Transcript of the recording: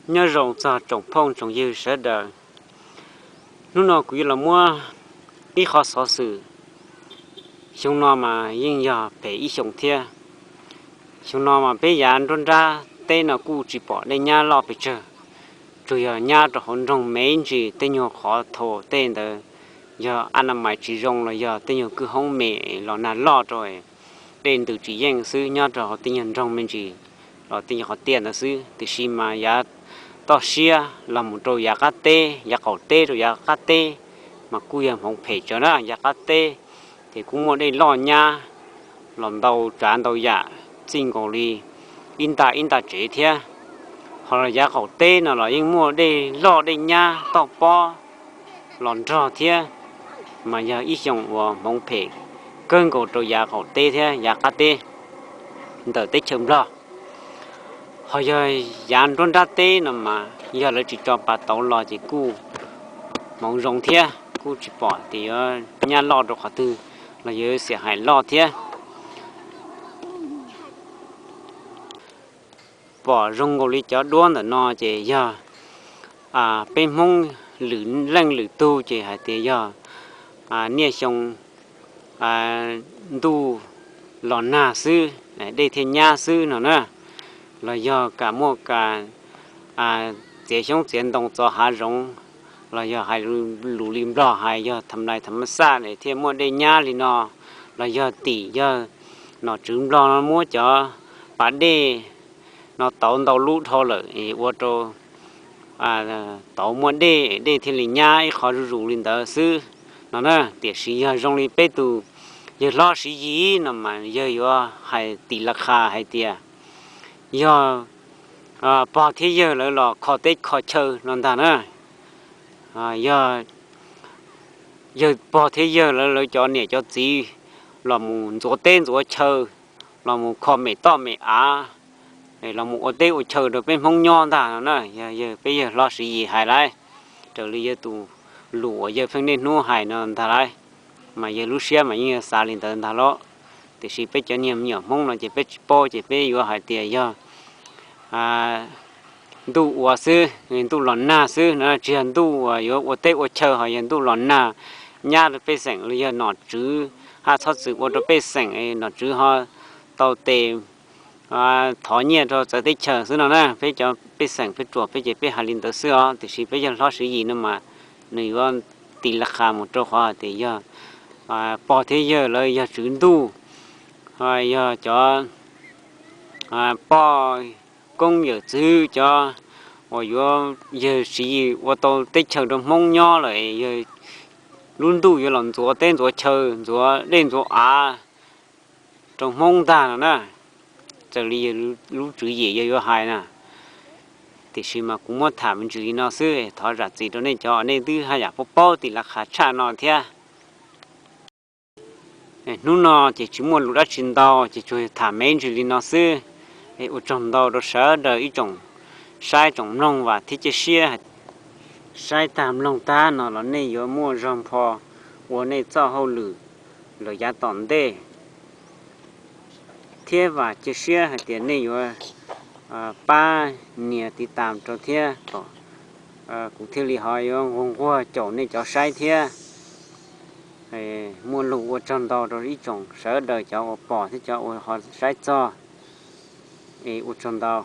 Nyob zoo txog tsoom phooj tsoom ywg sawv daws, hnub no kuv yuav los muab ib qho xov xwm. Xyoo no mas yeej yog phem ib xyoos thiab. Xyoo no mas peb yav nruab nrab teb no kuj tsis pom dej nyab loj pes tsawg, tsuas yog nyab rau hauv nroog me ntsis, tej nyuag qhov thaum tej ntawd yog a na mais tsis zoo los yog tej nyuag kwj hoob me los nag loj rau dej ntws tsis yeej xwb, nyob rau hauv tej nyuag nroog me ntsis los tej nyuag qhov tiaj ntawd xwb. Tiam sis mas yav toj siab los mus rau yav qab teb, yav qaum teb rau yav qab teb mas kuj yog hmoov phem tsawv na. Yav qab teb ces kuj muaj dej loj nyab los ntau tsav ntau yam, txij nkaus li ib nta ib nta tsev thiab. Ho los yav qaum teb no los yeej muaj dej loj dej nyab toj pob los nrog thiab, mas yog ib xyoos uas hmoov phem kawg nkaus rau yav qaum teb thiab yav qab teb ntawm teb chaws Nplog. Ho yog yav nruab nrab teb no mas yog lawv tsis tso pas tauv los ces kuj hmoov zoo thiab, kuj tsis pom tias yuav nyab loj rau qhov twg los yog xiam hais loj thiab. Pom zoo nkaus li cov duab ntawm no ces yog peb Hmoob lwm leej lwm tug ces hais tias yog niaj xyoo ntuj los nag xwb, dej thiaj nyab xwb no na, los yog kam muaj kas txiav xyoob txiav ntoo txo hav zoov, los yog hais lus li Nplog hais yog tham lais tham mab xaj thiaj muaj dej nyab li no, los yog tim yog nom tswv Nplog no muab cov pas dej no tauv ntau lub dhau lawm ua rau tauv muaj dej, dej thiaj li nyab ib qho zuj zus li ntawd xwb no na. Tiam sis yog zoo li peb tus yawg hlob Siv Yis no mas yawg yuav hais tim las khas hais tias yog pog thiab yawg lawv los kho teb kho chaw no ntag na. Yog yawg pog thiab yawg lawv, lawv cov niam cov txiv los mus ntxuav teb ntxuav chaw, los mus kho me toj me av, los mus ua teb ua chaw rau peb Hmoob nyob ntag no na. Yog yawg, peb yawg hlob Siv Yis hais lauj, raws li yawg tus lus uas yawg pheej niaj hnub hais no ntag lauj, mas yawg lub siab mas yeej yog xav li ntawd ntag lauj. Tiam sis peb cov niag me nyuam Hmoob no ces peb tsis paub ces peb yuav hais tias yog ntuj ua xwb, ntuj los nag xwb no, tsis yog ntuj uas yuav ua teb ua chaw, ho yog ntuj los nag nyab rau pej xeem los yog nom tswv haj txhob txwm ua rau pej xeem, nom tswv ho tau tes thov nyiaj rau txawv teb chaws xwb no na. Peb cov pej xeem peb ruam peb ces peb hais li ntawd xwb os, tiam sis peb yawg hlob Siv Yis no mas nws yuav tis las khas mus rau qhov hais tias yog pog thiab yawg lawv yog tswv ntuj, yog cov pog koob yawm txwv cov uas yuav, yawg Siv Yis ua tau teb chaws rau Hmoob nyob lawm, yawg lub ntuj yuav los ntxuav teb ntxuav chaw, ntxuav dej ntxuav av rau Hmoob ntag no na. Raws li yawg lub tswv yim yawg yuav hais na. Tiam sis mas kuv muab tham me ntsis li no xwb, thov zam txim rau nej cov nej twb haj yam paub paub tis las khas tshaj no thiab. Hnub no ces tsis muaj lus dab tsi ntau, ces tsuas tham me ntsis li no xwb. Ua tsaug ntau rau sawv daws ib tsoom saib tsoom mloog, vam thiab cia siab saib tag mloog tag no los nej yuav muaj zog npho ua nej txoj hauj lwm lawm yav tom ntej, thiab vam cia siab hais tias nej yuav pab nias tiv tam rau thiab kom kuv thiaj li ho yuav nquag nquag caum nej cov saib thiab muaj lus ua tsaug ntau rau ib tsoom sawv daws cov uas pom thiab cov uas ho saib txog. Ua tsaug ntau.